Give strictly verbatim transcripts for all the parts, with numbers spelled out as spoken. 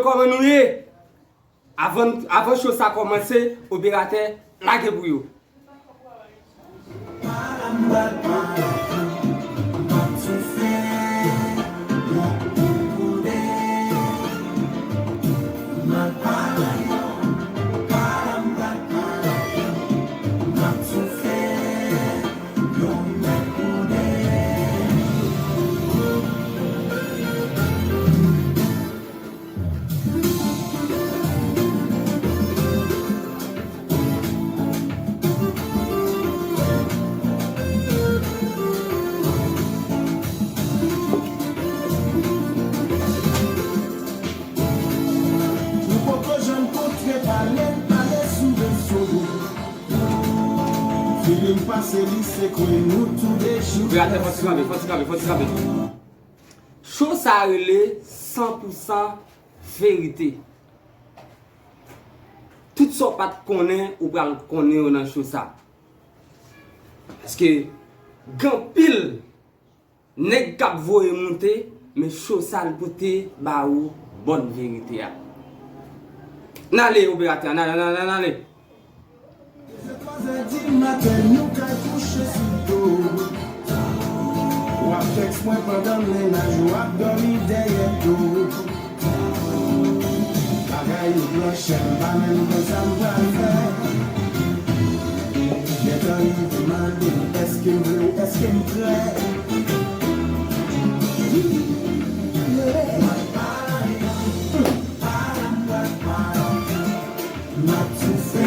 Kòman nou ye? Avan, avan show sa kòmanse, operatè, lage pou yo. Nou poko janm kontre, pale n pale sou rezo. Fini m pase lise, kwè nou tou de jou. Operatè, fò ti kanpe, fò ti kanpe, fò ti kanpe. Show sa rele san pou san verite. Tout sa w pa t konnen, ou pral konnen yo nan show sa. Paske gen anpil nèg k ap voye moute, men show sa l pote ba ou bòn verite a. N ale, operatè, n ale, n ale, n ale. Twazè di maten, nou kay kouche sou do. W ap tèks mwen pandan mennaj ou ap dòmi dèyè do. Bagay yo blanch, m pa menm konn sa m pral fè. Gentan rive mande m èske m vle ou èske m prè. M ap toufe.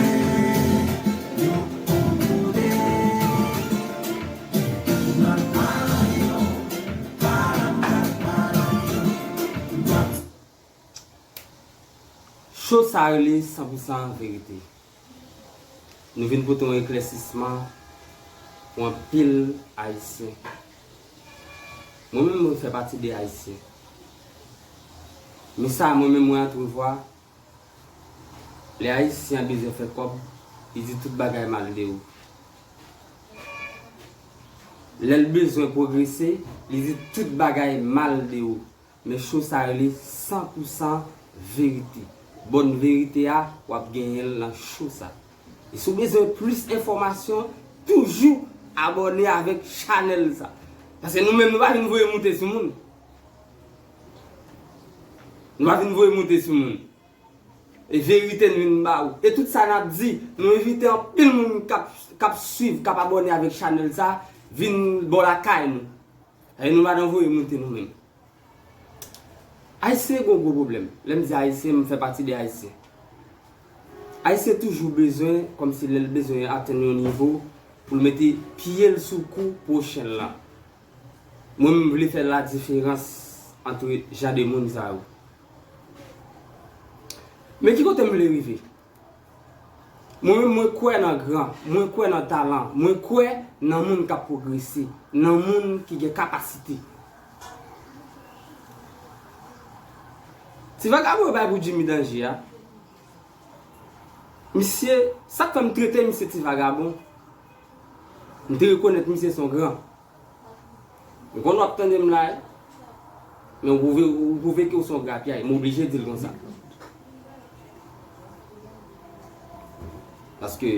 Show sa rele san pou san verite. Nou vin pote yon eklèsisman pou anpil Ayisyen. Mwen menm, mwen fè pati de Ayisyen. Men sa, mwen menm, mwen antrevwa, lè Ayisyen an bezwen fè kòb, li di tout bagay mal de ou. Lè l bezwen pwogrese, li di tout bagay mal de ou. Men show sa rele san pou san verite. Bòn verite a, w ap genyen l nan show sa. E si w bezwen plis enfòmasyon, toujou abòne avèk chanèl sa. Paske nou menm, nou pa vin voye moute sou moun. Nou pa vin voye moute sou moun. E verite n vin ba ou. E tout sa n ap di, nou envite anpil moun k ap, k ap swiv, k ap abòne avèk chanèl sa, vin bò lakay nou. E nou pa nan voye moute nou menm. Ayisyen gen yon gwo pwoblèm. Lè m di Ayisyen, m fè pati de Ayisyen. Ayisyen toujou bezwen, kòmsi lè l bezwen atenn yon nivo, pou l mete pye l sou kou pwochen l lan. Mwen, m vle fè ladiferans ant jan de moun sa yo. Men ki kote m vle rive? Mwen menm, mwen kwè nan gran, mwen kwè nan talan, mwen kwè nan moun k ap pwogrese, nan moun ki gen kapasite. Ti vagabon yo bay pou Jimmy Danje a. Misye, sa k fè m trete misye ti vagabon, m te rekonèt misye se yon gran. M konn w ap tande m la, men ou pwouve, ou pwouve ke w se yon grapyay. M oblije di l konsa. Paske